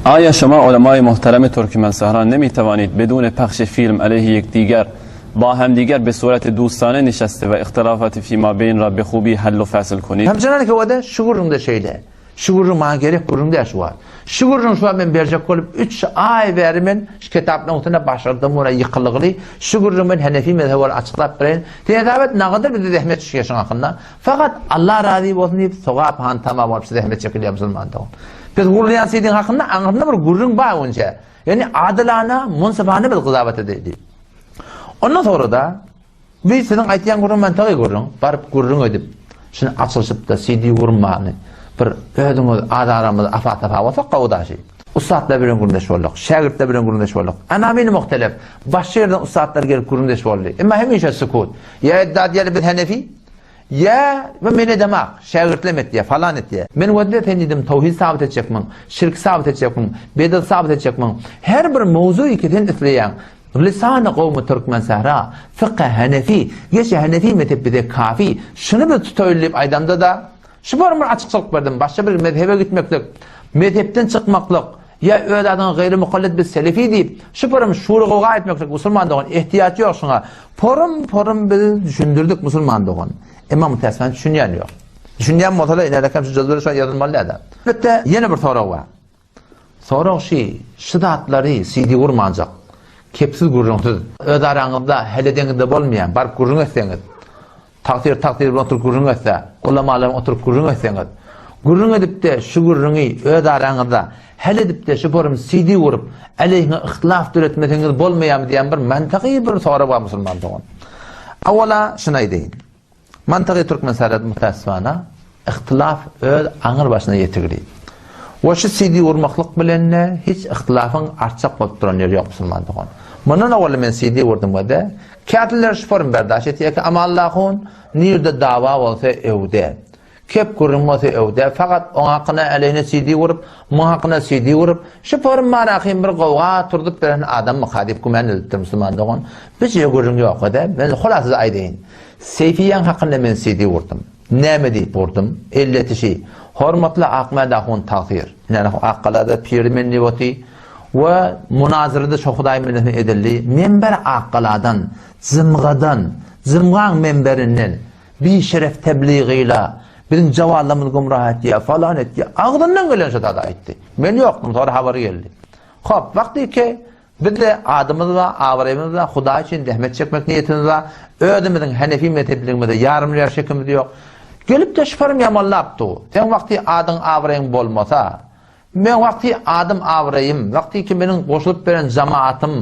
آیا شما علمای محترم ترکمن صحرا نمی توانید بدون پخش فیلم علیه یکدیگر با همدیگر به صورت دوستانه نشسته و اختلافات فیما بین را به خوبی حل و فصل کنید؟ Hemjenalik owada şu gürrüňde şeýle. Şu gürrüň maňa gerek gürrüň däl şu wagt. Şu gürrüň şu wagt men berjek bolup üç aý bäri men şu kitap nogtuna başardym muny ýykylgyly. Şu gürrüň men Henefi mezhebi bolup açyklap bereýin. Sen hesap et nagadyr bize zähmet düşýär şuň hakynda. Fakat Allah razy bolsun diýip sogap han tama bolup şu zähmet çekilýär musulman dogan. Biz gurulýan sidiň hakynda aňyrsynda bir gürrüň bar onça. Ýani adylana, munsifana biz gyzabat edildi. Ondan sonra da Bi siziň aýtýan gürrüň mantygy gürrüň. Baryp gürrüň edip, şuny açylyşypda CD gurmany bir özüňiz az aramyzda afa-safa bolsak gowy daşy. Ussatlar bilen gürrüňdeş bolduk, şägirtler bilen gürrüňdeş bolduk. Anamini muhtelef, başga ýerden ussatlar gelip gürrüňdeş boldy. Emma hemişe sukut. Ýa iddia edýärler biz henefi, ýa bu men edemak, şägirtlem etýär, falan etýär. Men wezde sen diýdim towhid sabyt etjekmiň, şirki sabyt etjekmiň, bedat sabyt etjekmiň? Her bir mowzugy ki sen isleýäň, Lisany gowmy türkmen sähra, fykhy henefi, geçi henefi mezhep bize kafi, şuny biz tutaýly diýip aýdamda-da, şu bir bir açykçylyk berdim, başga bir mezhebe gitmeklik, mezhepden çykmaklyk, ýa öz adyňa gaýry mukallit biz selefi diýip, şu bir şur-gowga etmeklik musulman dogan, ehtiýaç ýok şuňa. Porum-porum biz düşündirdik musulman dogan. Emma mütäessifan düşünýän ýok. Düşünýän bolsa-da, inerekem şu jadwel şo ýazylmaly däl-de. Elbetde, ýene bir sorag bar. Sorag şi, şi zatlary CD gurmanjak, kepsiz gürrüňsiz, öz araňyzda heledeňizde bolmaýan, baryp gürrüň etseňiz, tagsyr tagsyr bilen oturyp gürrüň etse, ulamalar bilen oturyp gürrüň etseňiz, gürrüň edipde şu gürrüňi öz araňyzda hel edipde şu forum CD gurup, aleýhiňe yhtilaf döretmeseňiz bolmaýarmy diýen bir mantyky bir sorag bar musulman dogan. Awala şuny aýdaýyn. Mantygy Türkmen Serhet Mutassifana yhtylaf öz aňyr başyna ýetigli. We şu CD urmaklyk bilende hiç yhtylafyň artjak bolup duran ýeri ýok musulman dogan. Mundan owal men CD urdum we-de kätiller şu forum berdaş etýär ki Amallahun nirde dawa bolsa öwde. Kep gürrüň bolsa öwde fakat oň hakyna aleýhine CD urup muň hakyna CD urup şu forum barahym bir gowga turzup beren adammyka diýip güman edipdir musulman dogan. Bijje gürrüň ýok we-de men hulasyz aýdaýyn. Seýfiýaň hakynda men CD gurdum. Näme diýip gurdum? Elleti şi, Hormatly Akmäd ahun tagsyr. Ine, Akgalada piri men diýip oty we munazyrada şo Hudaý minnetine edildi. Menber Akgaladan, jymgadan, jymgaň menberinden bişeref tebligyla biziň jawanlarymyzy gümrah etýär, falan etýär. Agzyndan gelen şo zady aýtdy. Men ýokdum, soňra habar geldi. Hop, wagty ki Bizde adymyz bar, abraýymyz bar, Hudaý üçin zähmet çekmek niýetimiz bar. Özümiziň henefi mezhepligimize ýarym ýar şekimiz ýok. Gelip-de şuparym ýamanlap dur. Seň wagty adyň abraýyň bolmasa, meň wagty adym abraýym, wagty ki meniň goşulyp beren jamaatym,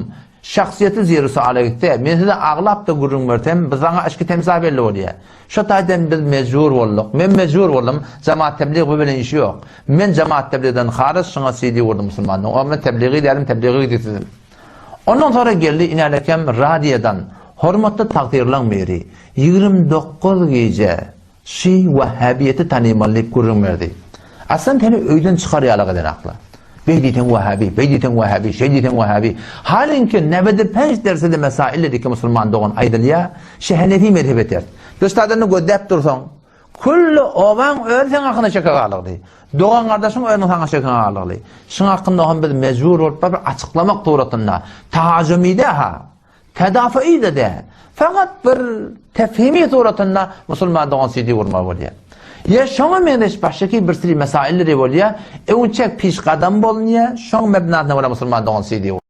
şahsyýeti ziri suala gitse, men size aglap-da gürrüň bersem, bu saňa yşky temsa belli bolýar. Şo taýdan biz mejbur bolduk. Men mejbur boldum. Jamaat teblig bu bilen işi ýok. Men jamaat tebligden haryç şuňa CD gurdum musulmandan. O men tebligi dälim tebligi gidipsizim. Ondan sonra geldi inälekem radiodan hormatly tagtyrlaň biri 29 gije şi wahhabiýeti tanymaly diýip gürrüň berdi. Aslan seni öýden çykar ýaly edenaklar. Beý diýseň wahhabi, beý diýseň wahhabi, şeý diýseň wahhabi. Halinki nebedi penç dersede mesail dediki musulman dogan aýdylýar, şi henefi mezhebe ters. Duştadyny gözläp dursaň, Külli obaň özi seň hakyna şeke galygdy. Dogan-gardaşyň özüniň saňa şeke galygly. Şuň hakynda hem biz mejbur bolup bir açyklamak suratynda, tahajumide-ha, tedafui-de däl, fakat bir tefhimi suratynda musulman dogan CD gurmaly bolýar. Ýa şoňa meňzeş başga bir siri mesailleri bolýar, öňçek pişgadam bolunýar, şoň mebnasyna görä musulman dogan CD.